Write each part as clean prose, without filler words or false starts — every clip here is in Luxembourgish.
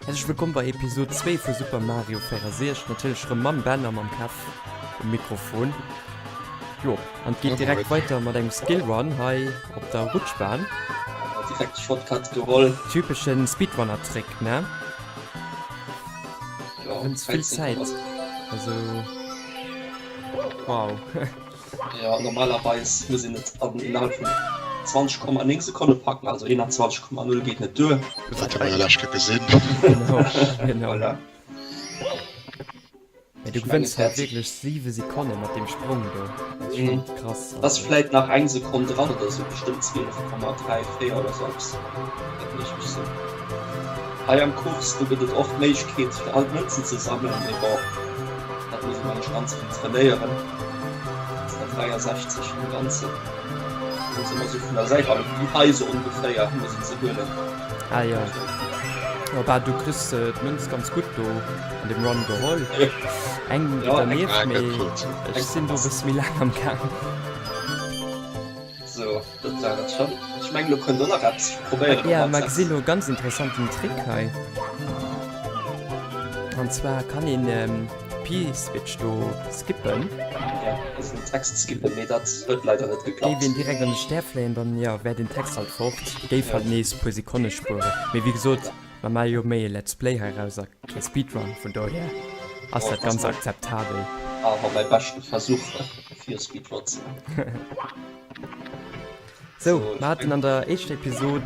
Häerzlech wëllkomm bei Episode 2 vu Super Mario 64, natierlech rëm mam Ben a mam Kev um Mikrofon. Jo, an et geet direkt weider mat engem Skill Run hei op der Rutschbahn. Direkt de Shortcut geholl. Typeschen Speedrunner Trick, ne? Jo, Wënns vill Zäit, also wow. Jo, normalerweis muss een et an innerhalb vun 20,9 Sekonne packen, also 21,0 geet net duer. Dat hu mer jo lescht Kéier gesinn. Genau, genau. Voilà. Mee du gewënns halt wierklech 7 Sekonne mat deem Sprong do. Dat ass schonn krass. Ass vläit nach eng Sekonn dran oder sou, bestëmmt 12,34 oder sou eppes. Dat mécht mech sou. Hei am Kurs, do gëtt et och d'Méiglechkeet fir all d'Mënzen ze sammelen, mee bon, dat muss een mengen ech ganz vill trainéieren. Dat sinn der 63 am Ganzen. Do muss ëmmer sou vun der Säit, also wéi hei sou ongeféier, muss een se huelen. Ah jo, jo bah du kriss d'Mënz ganz gutt do an dem Run geholl. Eng dernieft, mee ech sinn do e bësse méi laang am Gaang. Sou. Dat war et schon. Ech mengen lo kënnt och nach eppes. Ech probéieren Ja, och mer nach gesinn lo e ganz interessanten Trick hei. An zwar kann een de P-Switch do skippen. Ja, also den Text skippen, mee dat huet leider net Géif geklappt. een direkt an de Stär fléien, dann jo wär den Text halt fort. Géif halt nees puer Sekonne spueren. Mee wéi gesot, mer maache jo méi e Let's Play heiraus a kee Speedrun, vun dohier ass dat ganz akzeptabel. Awer mäi beschte Versuch fir e Speedrun ze maachen. Sou, mer haten an der éischter Episod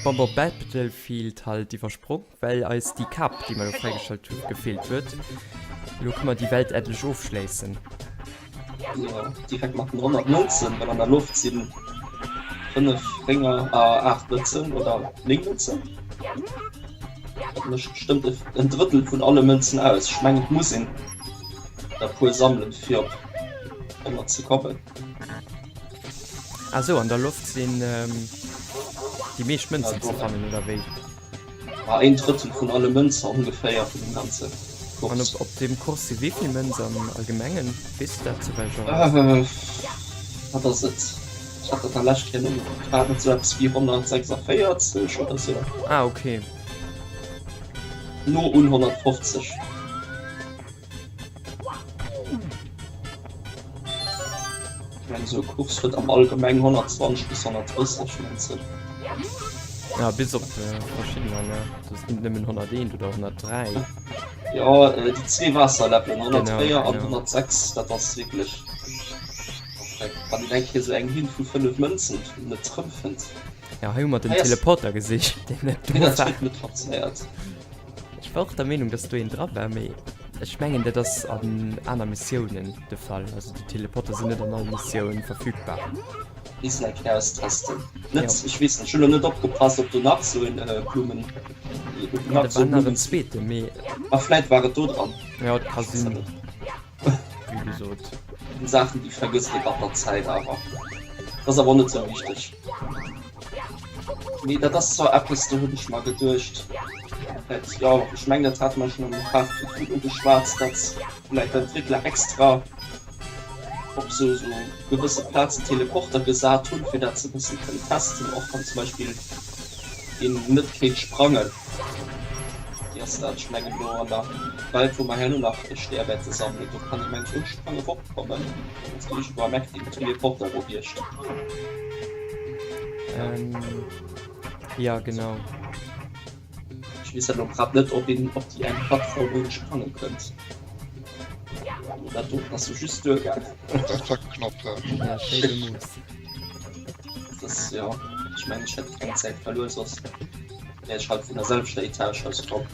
Bomber Battlefield halt iwwersprong, well eis déi Kap, déi mer do fräigeschalt hunn, gefeelt huet. Elo kënne mer déi Welt endlech ofschléissen. Jo, direkt mat den 100 Mënzen, well an der Loft si 5 Rénger a 8 Mënzen oder 9 Mënzen. Dat mécht bestëmmt en Drëttel vun alle Mënzen aus. Ech mengen, et muss een der puer sammelen, fir op 100 ze kommen. Ah sou, an der Loft sinn déi meescht Mënzen ze fannen, oder wéi? Ah, een Drëttel vun alle Mënzer ongeféier vun dem ganze Kurs. An op deem Kurs si wéi vill Mënz am Allgemengen? Weess de dat zufällegerweis? Wat ass et? Ech hat dat der lescht Kéier nogekuckt. War et net sou eppes wéi 146 oder sou? Ah, okay. No un 150. Ech mengen esou e Kurs huet am Allgemeng 120 bis 130 Mënzen. Ja, bis op verschiddener, ne? Do sinn et nëmmen 101 oder 103. Jo, déi zwee Waasserlevelen, 104 an 106, dat ass wierklech perfekt. Wann een eng Kéier esou eng Hinn vu 5 Mënzen net erëmfënnt. Ja, hei hu mer den Teleporter gesicht, deen net do war. Nee, dat huet net funktionéiert. Ech war och der Meenung, dass do een dra war, mee ech mengen dat ass an aner Missiounen de Fall. Also déi Teleporter sinn net an all Missioun verfügbar. Missen eng Kéier austesten. Net, ech weess net, ech hunn elo net opgepasst, ob do nach sou en Blummen, Ja, da war nach en zweeten, mee. Ah, vläit war et do dran. Ja, et ka sinn. Wéi gesot. Saachen déi vergësst ee mat der Zäit awer. Dat ass awer och net sou wichteg. Mee dat ass zwar eppes, do hunn ech mer geduecht, vläit, jo, ech mengen dat hate mer schonn am Part virdrun ugeschwat, datt vläit d'Entwéckler extra op sou sou gewësse Plazen Teleporter gesat hunn, fir dat se e bëssen kënnen testen, och wann zum Beispill een net kéint sprangen. Wéi ass dat? Ech mengen do an der Welt wou mer herno nach e Stär wäerte sammelen, do kann ee meng ech ouni Sprang eropkommen, wann s du iergendwou am Eck deen Teleporter gewiescht. Ähm, ja genau. Ech weess elo grad net ob een op déi eng Plattform ouni sprange kënnt. Dat do ass jo just duergaang. Dat war knapp, ja. Ja, schéi gemooss. Das, ja, ech mengen ech hätt keng Zäit verluer, soss wär ech halt vun der selwechter Etage aus komm.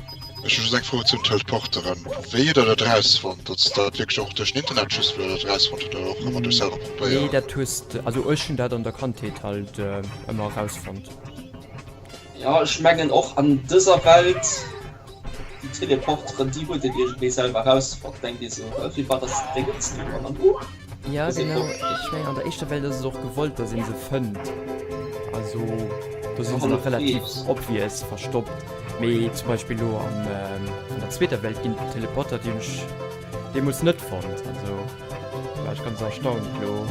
Ech hu just eng Fro zu den Teleporteren. Wéi hutt der dat erausfonnt? Ass dat wierklech och duerch den Internet just wou der dat erausfonnt hutt oder och ëmmer duerch selwer Nee, probéieren? dat hues de, also ech hunn dat an der Kandheet halt ëmmer erausfonnt. Jo, ech mengen och an dëser Welt, déi Teleporteren, déi huet een iergendwéi selwer erausfonnt, denkt ee sou, hä, firwat ass dat Déngens do? An dann, huh! Ja genau, ech mengen an der éischter Welt ass et och gewollt, dass een se fënnt. Also do sinn se nach relativ obvious verstoppt. Mee zum Beispill lo an an der zweeter Welt ginn d'Teleporter, déi hunn ech deemools net fonnt. Also war ech ganz erstaunt lo.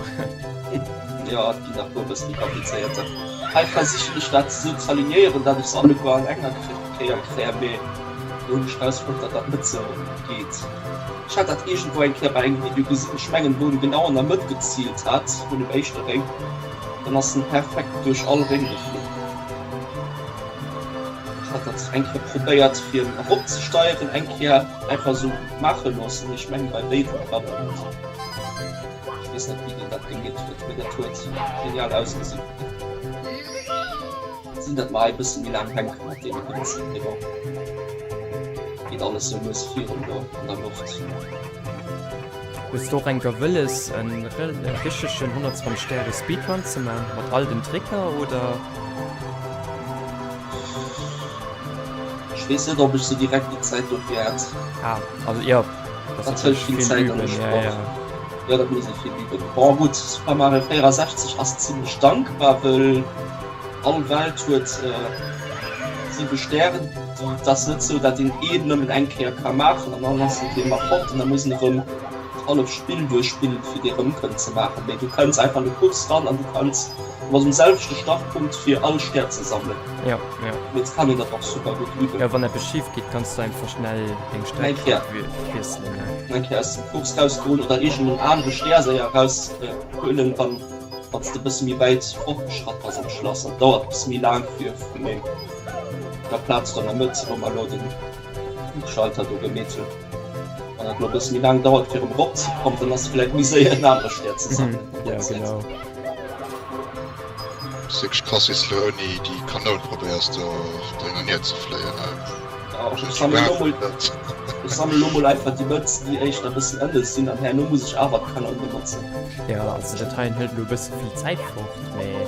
Jo, et ginn nach puer e bësse méi komplizéierter. Hei versichen ech dat esou z'alignéieren, dat ech se alleguer an enger Kéier kréien, mee do hunn ech rausfonnt, dat dat net sou geet. Ech hat dat iergendwou eng Kéier bei engem Video gesinn, ech mengen wou en genau an der Mëtt geziilt hat vun dem éischte Réng, dann ass en perfekt duerch all Réng geflunn. Ech hat dat eng Kéier probéiert fir en eropzesteieren, eng Kéier einfach esou maache loossen, mee ech mengen bei béiden klappt et net. Ech weess net wéi deen dat gemeet huet, mee dat huet genial ausgesinn. Sinn dat mer hei e bësse méi laang hänke mat deene Mënzen, mee bon, geet alles sou lues virun do an der Loft. Hues de och enker wëlles en richtegen 120 Stäre Speedrun ze man mat all den Tricker oder? Ech weess net ob ech sou direkt déi Zäit dofir hätt. Ah, also jo. Dat hëlt vill Zäit an Usproch. Jo, dat muss ee vill üben. Bon, gutt, Super Mario 64 ass zimlech dankbar, wëll all Welt huet 7 Stären. Et ass net sou, dat een een nëmmen eng Kéier ka maachen an dann ass en fir ëmmer fort an da muss en erëm d'hallef Spill duerchspillen, fir dee erëm kënnen ze maachen. Mee du kënns einfach an de Course ran an du kanns, du bass um selwechte Startpunkt fir all Stär ze sammelen. Jo, jo. Mee et kann een dat och super gutt üben. Jo, wann eppes schif geet, kanns du einfach schnell deng Streck wiesselen. Eng Kéier aus dem Kurs rausgoen oder iergend en anere Stär séier eraushuelen, wann wann s de e bësse méi wäit fortgeschratt bass am Schlass. An dauert e bësse méi laang fir vun der Plaz do an der Mëtt, wou mer elo den Schalter do gemeet hunn. Wann dat elo e bësse méi laang dauert fir erëm eropzekommen, dann ass et vläicht méi séier en anere Stär ze sammelen an der Zäit. Ja, genau. Ass wierklech krass wéis de lo ouni déi Kanoun probéiers do hin an hier ze fléien. Ech sammelen lo mol, ech sammelen lo mol einfach déi Mënzen déi éischter bëssen ënne sinn an herno muss ech awer d'Kanoun benotzen. Jo also dat heien hëlt lo e bësse vill Zäit fort, mee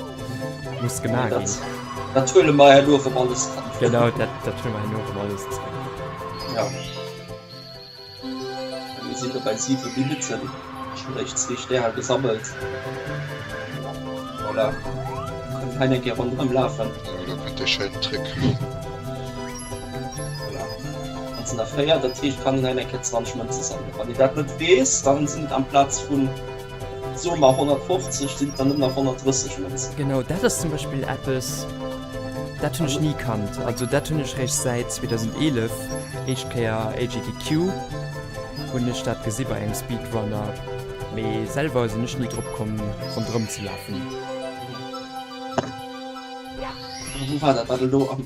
muss gemaach ginn. Dat huele mer herno erëm alles zréck. Genau dat dat huele mer herno erëm alles zréck. Jo. Mir sinn elo bei 7 Minutten. Ech hunn eréischt zwee Stäre gesammelt. Voilà. Kënnen hei eng Kéier ronderëm lafen. Jo, do kënnt dee schéinen Trick. Voilà. An sinn der 4, dat heescht, kann een hei eng Kéier 20 Mënze sammelen. Wann een dat net weess, dann sinn et amplaz vun, soe mer 150, sinn et dann nëmmen nach 130 Mënzen. Genau, dat ass zum Beispill eppes, dat hunn ech ni kannt. Also dat hunn ech réischt säit 2011, éischt Kéier AGDQ, hunn ech dat gesi bei engem Speedrunner, mee selwer sinn ech ni drop komm ronderëm ze lafen. Wou war dat? War dat elo am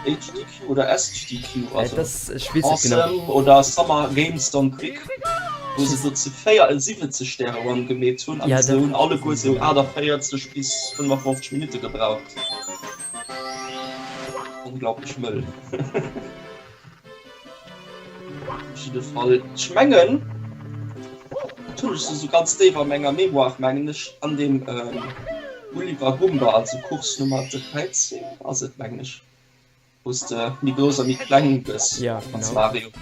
AGDQ oder SGDQ? Also Awesome oder Summer Games Done Quick, wou se do zu 4 e 70 Stäre Run gemeet hunn an se hunn alleguer sou 48 bis 55 Minutte gebraucht. Onglaublich mëll. Op jidde Fall, ech mengen, dat hunn ech esou ganz déif a menger Mémoire, mengen ech, an deem Gulliver Gumba, also Course Nummer 13 ass et, mengen ech, wou s de méi grouss a méi kleng gëss als Mario.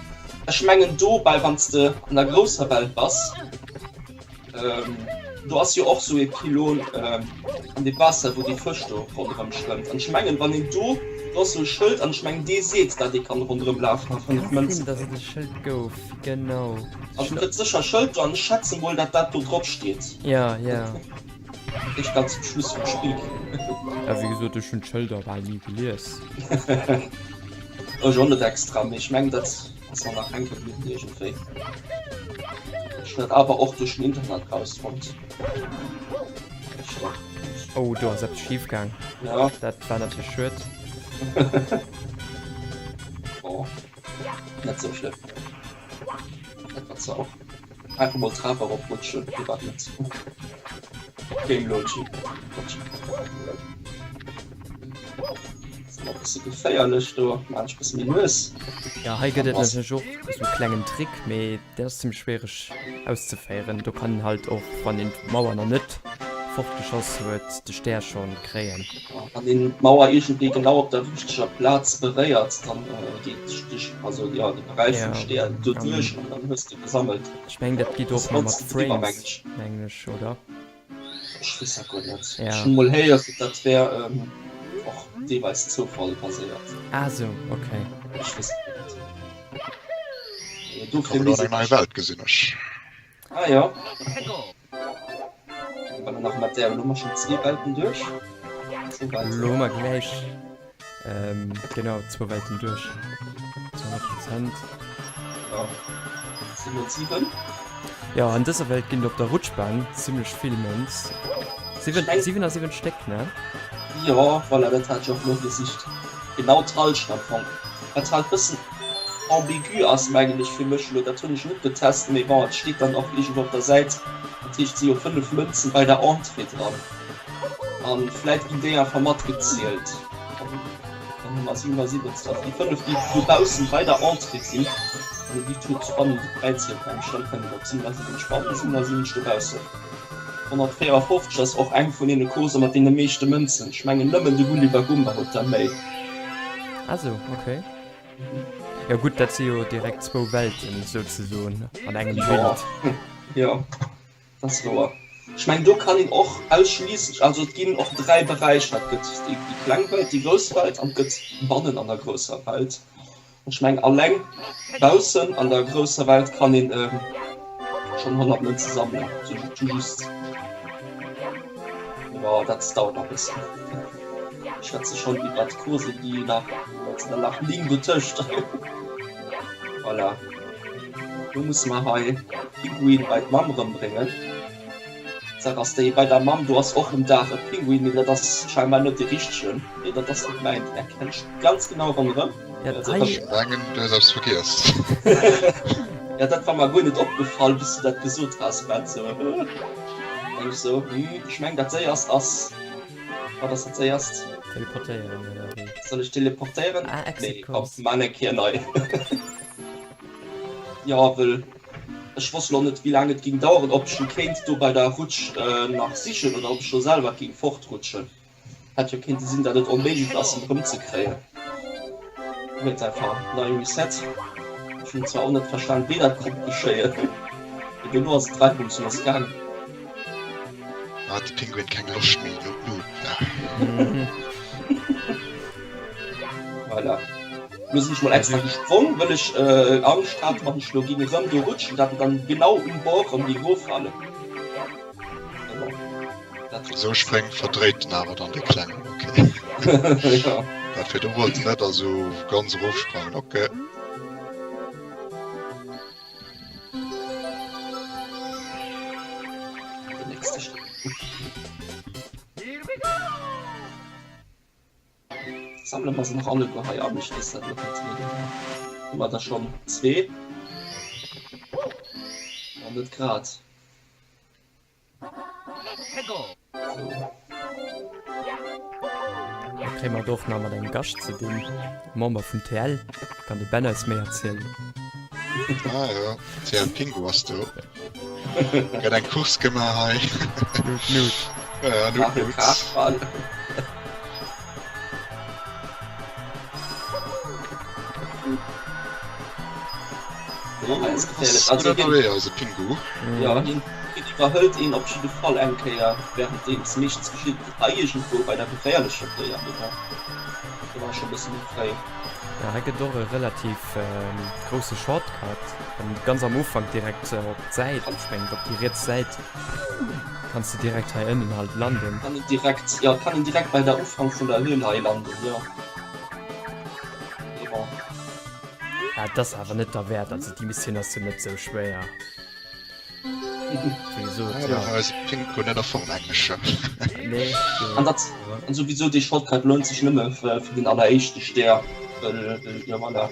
Ech mengen dobäi, wann s de an der grousser Welt bass, Do ass jo och sou ee Pylon an deem Waasser, wou dee Fësch do ronderëm schwëmmt. An ech mengen, wann een do, do ass sou e Schëld, an ech mengen, dee seet, dat ee kann ronderëm lafen a 5 Kann Mënzen sinn, dass kréien. et e Schëld gouf, genau. Also et gëtt sécher e Schëld do, an ech schätze mol, dat dat do drop steet. Ja, ja. Eréischt ganz zum Schluss vum Spill. Ja, wéi gesot, ech hunn d'Schëlder bal ni gelies. Ech och net extra, mee ech mengen, dat Ass mer nach hänke bliwwen iergendwéi. Ech hunn dat awer och duerch den Internet rausfonnt. Oh, do ass eppes schif gaang. Ja. Dat war natierlech schued. Oh, net sou schlëmm. Dat war zwar och einfach mol d'Trap eroprutschen, firwat net? Game Logi. Ass e bësse geféierlech do, maan ech bësse méi lues. Jo, hei gëtt et natierlech och esou e klengen Trick, mee dee ass zimmlech schwiereg auszeféieren. Do kann een halt och, wann een d'Mauer nach net fortgeschoss huet, de Stär schonn kréien. Wann een d'Mauer iergendwéi genau op der richteger Plaz beréiert, dann geet de, also jo, de Beräich vum Stär doduerch an dann hues de gesammelt. Ech mengen dat geet och nach mat Frames, mengen ech, oder? Ech weess dat guer net. Ech hunn mol héieren, dat wär och deelweis Zoufall baséiert. Ah sou, ok. Ech weess et net. Dofir misst eng nei Welt gesinn ech. Ah jo. Wann nach mat där, elo hu mer schonn zwee Welten duerch. Elo hu mer gläich genau zwou Welten duerch. 200 Prozent. Ja, 7 und 7. Jo, an dëser Welt ginn et op der Rutschbahn zimlech vill Mënz. 77 Stéck, ne? Jo, voilà, dat hat ech och elo gesicht. Genau d'Halschent am Fong. Wat halt bëssen ambigu ass, mengen ech, fir mech elo, dat hunn ech net getest, mee bon, et steet dann och iergendwou op der Säit, dat heescht, et si jo 5 Mënzen bei der Entrée dran. An vläit ginn déi einfach matgezielt. Dann hu mer 77, also déi 5, déi dobaussen bei der Entrée sinn, an déi tut bannen bäizielen, mengen ech, dann kënnt et op 77 bannen, 77 dobaussen. 154 ass och eng vun deene Coursen mat deene meeschte Mënzen. Ech mengen nëmmen de Gulliver Gumba huet der méi. Ah sou, ok. Jo gutt, dat si jo direkt zwou Welten souzesoen an engem Bild. Jo, dat ass wouer. Ech mengen do kann een och ausschliisslech, also et ginn och 3 Beräicher, et gëtt déi kleng Welt, déi grouss Welt an et gëtt bannen an der grousser Welt. Ech mengen alleng baussen an der grousser Welt kann een schonn 100 Mënze sammelen, sou just. Jo dat dauert nach bëssen. Ech schwätze schonn iwwer d'Coursen déi nach, dat sinn dann nach 9 dotëscht. Voilà, lo musse mer hei d'Pinguin bei d'Mamm erëmbréngen. D'Saach ass déi, bei der Mamm do ass och um Daach e Pinguin, mee dat ass scheinbar net dee richtegen. Nee, dat ass net mäin, deen erkennt ech ganz genau ronderëm. Ja, Also, hei. Ech mengen, du hues eppes vergiess. Ja, dat war mer guer net opgefall, bis du dat gesot has, Ben. Sou, denk ech sou, hm, ech meng dat séierst ass, wat ass dat séierst? Teleportéieren, oder wéi? Soll ech teleportéieren? Ah, Exit Nee, komm, Course. maan eng Kéier nei. Jo, wëll ech wosst lo net wéi laang et ging daueren, ob ech en kéint do bei der Rutsch nach sichen oder ob ech do selwer ging fortrutschen. Hätt jo kéinte sinn dat et onméiglech ass en erëmzekréien. Mee et einfach nei Reset. Ech hunn zwar och net verstan wéi dat konnt geschéien, mee dono ass et reibungslos gaangen. Hat de Pinguin keng Loscht méi no no. Voilà. Lo sinn ech mol extra gesprong, wëll ech Angscht hat, wann ech lo ging erëm do rutschen, dat en dann genau um Bord erëm ging roffalen. Mee bon, dat huet Esou Spréng verdréit en awer dann de Klengen, ok. Jo. Dat fir do wollt en net also ganz erofsprangen, ok. Den nächste Schritt. Sammele mer se nach alleguer hei an. Ech weess dat net méi genau. Hu mer der schonn zwee? Oh, net grad. So. Da kréie mer et och nach mat engem Gascht ze dinn, Member vum TL. Kann de Ben eis méi erzielen. Ah jo, TL Pingu ass do. Gëtt eng Course gemaach hei. Nut nut. Ja, nut nut. Eise Pingu. Ja, hien iwwerhëlt een op jidde Fall eng Kéier, wärenddeems meeschtens geschitt et hei iergendwou bei der geféierlecher Kéier, mee bon, do war ech scho e bësse méi fréi. Ja, hei gëtt och e relativ grousse Shortcut, wann een ganz am Ufank direkt op d'Säit spréngt, op déi riets Säit, kanns de direkt hei ënnen halt landen. Kann een direkt, jo, kann een direkt bei der Ufank vun der Höhl hei landen, jo. Mee bon. Ja, et ass awer net derwäert, also déi Missioun ass jo net sou schwéier. Wéi gesot, Ah, da war eise Pinko net a Form, Englesch. Nee, jo. An dat, an souwisou dee Shortcut lount sech nëmme fir den alleréischte Stär, well, jo voilà,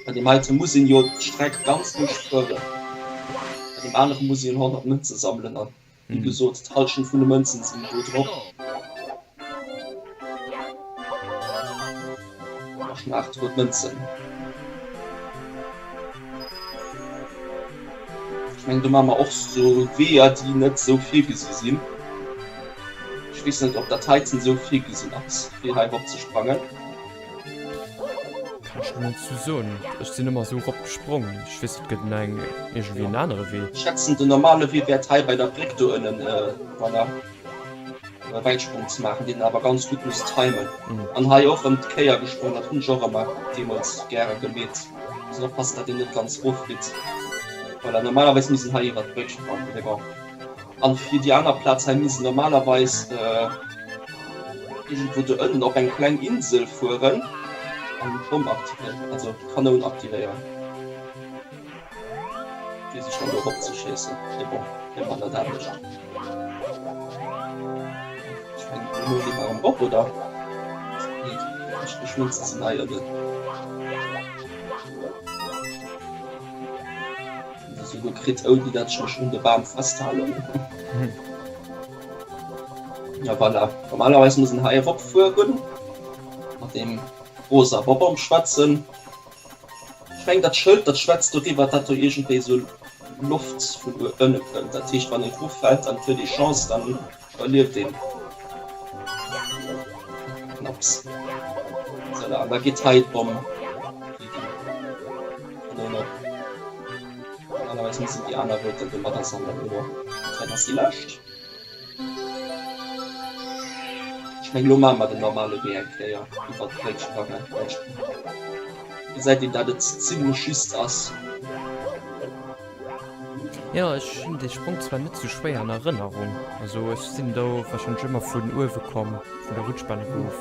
bei deem heite muss een jo d'Streck ganz duerchfueren, bei deem anere muss een 100 Mënze sammelen an wéi gesot, d'Hallschent vun de Mënzen sinn do drop. Nach 8 rout Mënzen. Ech mengen do maache mer och sou Weeër déi net sou virgesi sinn. Ech weess net ob dat heiten sou virgesinn ass fir hei rop ze sprangen. Kann ech net sou soen. Ech sinn ëmmer sou rop gesprong. Ech weess et gëtt eng iergendwéi en anere Wee. Ech schätzen den normale Wee wäert hei bei der Bréck do ënnen, voilà. Wäitsprong ze maachen, deen een awer ganz gutt muss timen. An hei och ëm d'Kéier gesprong, dat hunn ech och ëmmer deemools gäre gemeet. Muss een oppassen, datt een net ganz erofflitt. Voilà, normalerweis misst een hei iwwer d'Bréck sprangen, mee bon. An fir déi aner Plaz hei misst een normalerweis. Iergendwou do ënnen op eng kleng Insel fueren an d'Bomm aktivéieren, also d'Kanoun aktivéieren, fir sech dann do erop ze schéissen. Mee bon, mir man dat anescht. Ech mengen, elo gi mer erëm erop, oder? Nee, déi richteg Mënze sinn hei ënnen. Hunn se souguer kritt, ouni dat ech mech un de Bam festhalen. Ja voilà. Normalerweis muss en hei erop fueren. Mat dem rosa Bob-omb schwätzen. Ech mengen dat Schëld dat schwätzt doriwwer dat do iergendwéi sou Loft vun ënne kënnt. Dat heescht wann een eroffält an et huet ee Chance dann iwwerlieft een. Knapps. Voilà, an da geet hei d'Bomm déi Kanoun op. Normalerweis mussen déi aner Wëlter domadder sammelen oder? Dat ass déi lescht. Ech meng lo maache mer den normale Wee eng Kéier iwwert d'Bréck sprangen. Gesäit een dat et zimlech just ass. Jo ech hunn dee Sprong zwar net sou schwéier an Erënnerung, also ech sinn do wahrscheinlech ëmmer vun uewe komm, vun der Rutschbahn erof.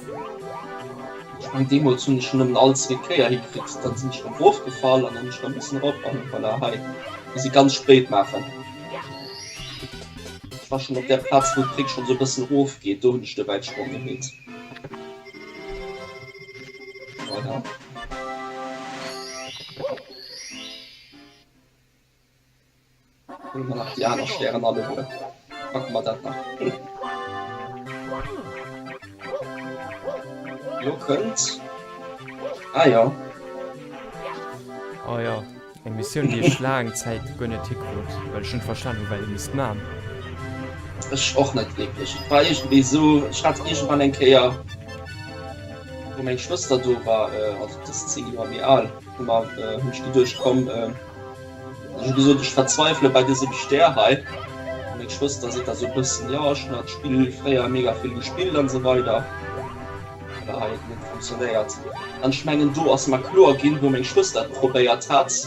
Ech meng deemools hunn ech nëmmen all zweet Kéier hikritt, dann sinn ech erëm erofgefall an dann hunn ech erëm missen erop an voilà hei muss ee ganz spéit maachen. Ech war schon op der Plaz wou d'Bréck schon sou bëssen erof geet, do hunn ech de Wäitsprong gemeet. Voilà. Huele mer nach déi aner Stären alleguer. Packe mer dat nach. Lo kënnt. Ah jo. Oh jo. Eng Missioun déi ech laang Zäit guer net hikrut, well ech net verstan hu wat ee misst man. Ech och net wierklech. Et war iergendwéi esou, ech hat iergendwann eng Kéier, wou meng Schwëster do war, also déi ass 10 Joer méi al, hu mer, hunn ech geduecht, komm, ech hu gesot, ech verzweifele bei dësem Stär hei. A meng Schwëster seet da sou e bëssen, jo, ech hunn dat Spill fréier mega vill gespillt an esou weider. Awer hei huet net funktionéiert. An ech mengen do ass mer kloer ginn, wou meng Schwëster et probéiert hat,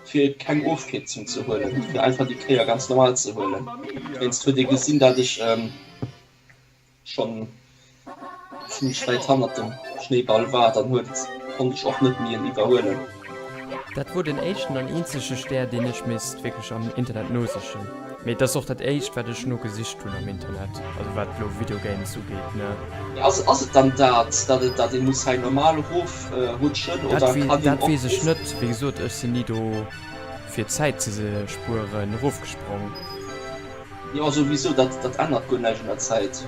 fir keng Ofkierzung ze huelen, fir einfach déi Kéier ganz normal ze huelen. Dowéinst huet ee gesinn, dat ech schonn zimmlech wäit hannert dem Schnéiball war. Dann huet konnt ech och net méi en iwwerhuelen. Dat wor den éischten an eenzege Stär deen ech misst wierklech am Internet nosichen. Mee et ass och dat éischt wat ech nogesicht hunn am Internet, also wat elo Videogames ugeet, ne. Mee ass ass et dann dat, dat et dat ee muss hei normal erof rutschen Dat oder wee kann een dat och weess ech erof. net. Wéi gesot, ech sinn ni do fir Zäit ze spueren erofgesprong. Jo souwisou, dat dat ännert guer näischt un der Zäit.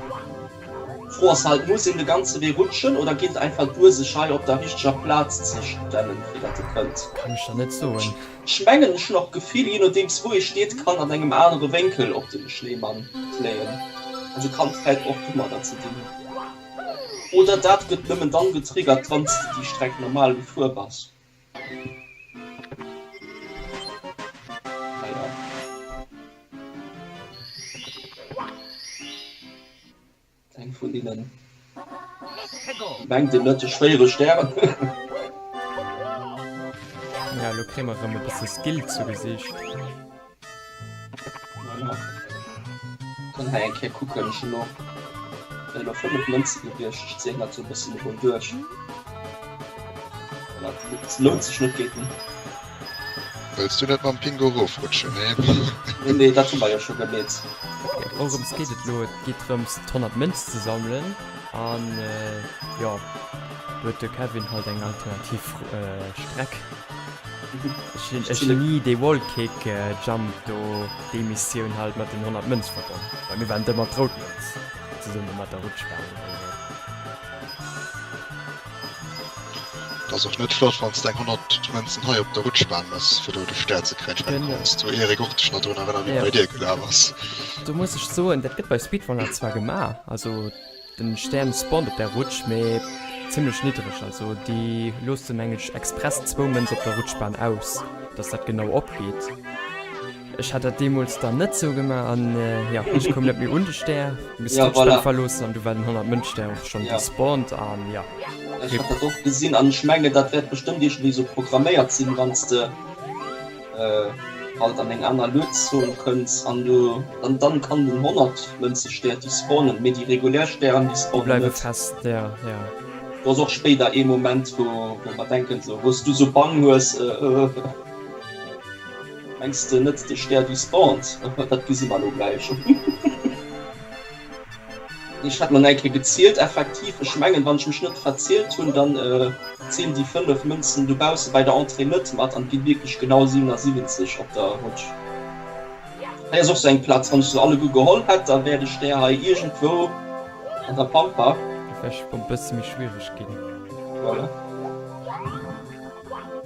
D'Fro ass halt, muss een de ganze Wee rutschen oder geet et einfach duer sech hei op der richteger Plaz ze stellen fir dat e kënnt? Kann ech der net soen. Ech mengen ech hunn och d'Gefill, je nodeems wou ee steet, kann an engem anere Wénkel op de Schneemann fléien. Also kann vläit och domadder ze dinn hunn. Oder dat gëtt nëmmen dann getriggert wanns de déi Streck normal gefuer bass. Naja. Eng vun deenen mengt een net de schwéiere Stären. Ja, lo kréie mer erëm e bësse Skill zu Gesicht. Voilà. Kann hei eng Kéier kucken, ech hunn och elo 5 Mënze gewiescht, ech zéien dat sou e bëssen emol duerch. Voilà, et lount sech net géint den. Wëlls du net mam Pingo rofrutschen, nee? Nee, nee, dat hu mer jo scho gemeet. Wourëms geet et elo? Et geet drëms d'100 Mënz ze sammelen an jo, do huet de Kevin halt eng alternativ Streck. Ech hunn ech hunn ni dee Wallkick Jump do, déi Missioun halt mat den 100 Mënz verbonn. Bei mir waren et ëmmer d'rout Mënz zesumme mat der Rutschbahn oder esou. Et ass och net flott wanns de eng 100 Mënzen hei op der Rutschbahn mëss fir do de Stär ze kréien. Ech mengen kanns du Eric och dech nach drun erënneren wéi et bei dir gelaf ass. Do muss ech soen, dat gëtt bei Speedrunner zwar gemaach, also den Stern spawnt op der Rutsch, mee zimlech niddreg, also déi loosse mengen ech express zwou Mënz op der Rutschbahn aus, dass dat genau opgeet. Ech hat dat deemools dann net sou gemaach an jo, ech koum net méi un de Stär, misst Ja, d'Rutschbahn voilà. verloossen an du war den 100 Mënz Stär och schonn Ja. despawned an jo. Ech hat dat och gesinn an ech mengen dat wäert bestëmmt iergendwéi sou programméiert sinn, wann s de. Halt an eng aner Luedzon kënns an du dann dann kann den 100 Mënze Stär despawnen, mee déi regulär Stären Déi despawnen bleiwe net. fest, ja, ja. Do ass och spéider ee Moment wou wou mer denken sou wou s du sou bang hues äh mengs de net de Stär despawnt? Dat gesi mer elo gläich. Ech hat mer eng Kéier gezielt, effektiv, ech mengen, wann ech mech net verzielt hunn, dann zielen déi 5 Mënzen dobausse bei der Entrée net mat an et ginn wierklech genau 77 op der Rutsch. Hei ass och sou eng Plaz, wann ech se alleguer geholl hätt, da wär de Stär hei iergendwou an der Pampa. Dat wär scho e bësse méi schwiereg ginn. Voilà.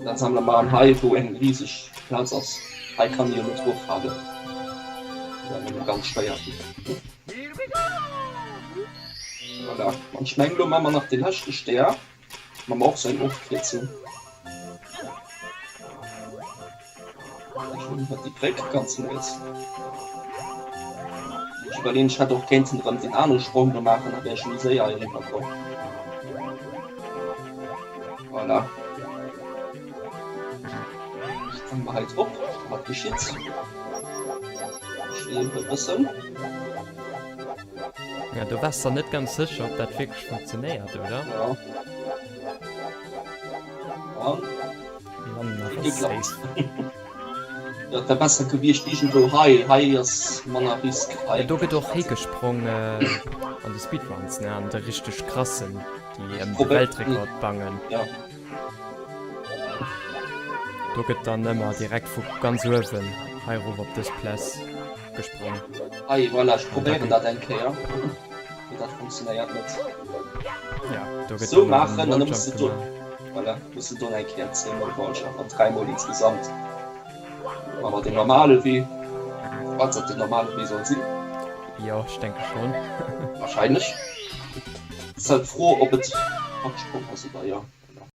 Dann sammele mer an hei, wou eng riseg Plaz ass. Hei kann ee jo net eroffalen. Dat wär nëmme ganz schwéier. Voilà. An ech mengen, elo maache mer nach dee leschte Stär. Maache mer och sou eng Ofkierzung. Ech hunn iwwer déi Bréck ganz lues. Ech iwwerleeën, ech hätt och kéinten erëm deen anere Sprong do maachen, da wär ech méi séier eriwwer komm. Voilà. Sprange mer hei drop, wat geschitt? Ech e bëssen. Ja, du wars der net ganz sécher, ob dat wierklech funktionéiert, oder? Ja. An? Landen awer safe. Dat wär besser gewiescht iergendwou hei. Hei ass manner Risk. Ja, do gëtt och higgesprong an de Speedruns, ne? An de richteg krassen, déi ëm de Weltrekord bangen. Ja. Do gëtt dann ëmmer direkt vu ganz uewen hei erof op dës Plaz gesprong. Hei, voilà, ech probéieren dat eng Kéier. Mee dat funktionéiert net. Ja, do gëtt Sou dann nach en maachen, an da muss Walljump de do, gemaach. voilà, muss de do eng Kéier 10 mol Walljump an 3 mol insgesamt. Maache mer den normale Wee, falls dat den normale Wee soll sinn. Jo, ech denke schonn. Wahrscheinlech. Ass halt d'Fro, ob et Hacksprong ass oder jo.